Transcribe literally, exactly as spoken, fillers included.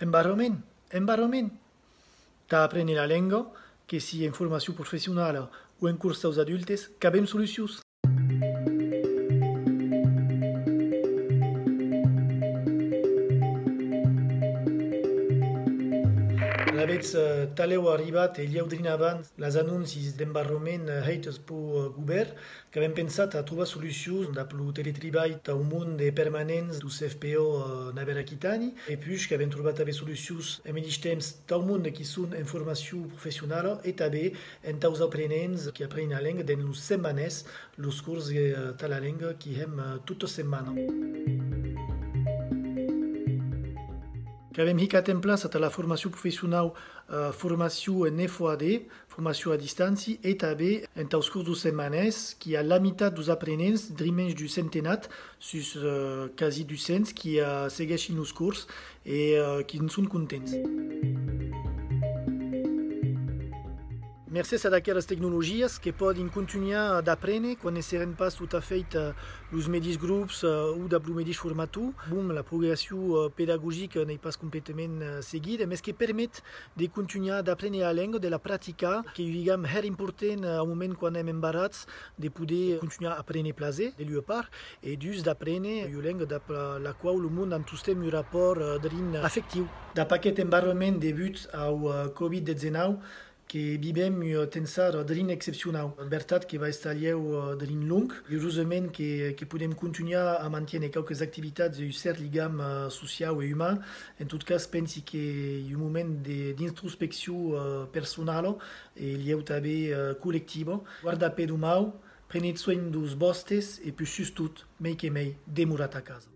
Embarrament, embarrament! Tà aprene la lenga, que sia en formacion professionala o en cors taus adultes, qu'avem solucions! Alavetz, eh, talèu arribat e lhèu drin avant las anóncias d'embarrament, eh, hèitas peu, eh, govèrn, qu'avem pensat a trobar solucions dab lo teletribalh tau monde permanents deus F P O, eh, Navèra Aquitània, e puish qu'avem trobat tanben solucions en medish temps tau monde qui son en formacion professionala e tanben entaus aprenents qui aprenen la lenga dens los setmanèrs, los cors, eh, tà la lenga qui hèm, eh, tota setmana. Qu'avem hicat en plaça tà la formacion professionau, eh, formacion en F O A D, formacion a distància, e tanben entaus cors deus setmanèrs, qu'i a la mitat deus aprenents, drin mensh d'un centenat, sus, eh, quasi dus cents, qui, eh, segueishen los cors e, eh, qui'n son contents. Mercés ad aqueras tecnologias que pòden contunhar d'aprene quan ne serem pas tot a fèit, eh, los medish grops, eh, o dab lo medish formator. Bon, la progression, eh, pedagogica n'ei pas completament, eh, seguida, mes que permet de contunhar d'aprene la lenga, de la practicar, qu'ei un ligam hèra important, eh, au moment quan èm embarrats, de poder contunhar a prene plaser, de l'ua part, e dus, d'aprene ua lenga dab la quau lo monde an tostemps un rapòrt, eh, drin afectiu. Dab aqueth embarrament debut au, eh, Covid dètz-e-nau, que vivem ua temps ara drin excepcionau. Vertat que va estar lhèu, eh, drin long. Urosament que, que podem contunhar a mantiéner quauques activitats e un cèrt ligam, eh, sociau e uman. En tot cas, pensi qu'ei un moment de, d'introspeccion, eh, personala e lhèu tanben, eh, collectiva. Guardatz pè deu mau, prenetz soenh deus vòstes e, pus sustot, mei que mei, demoratz a casa.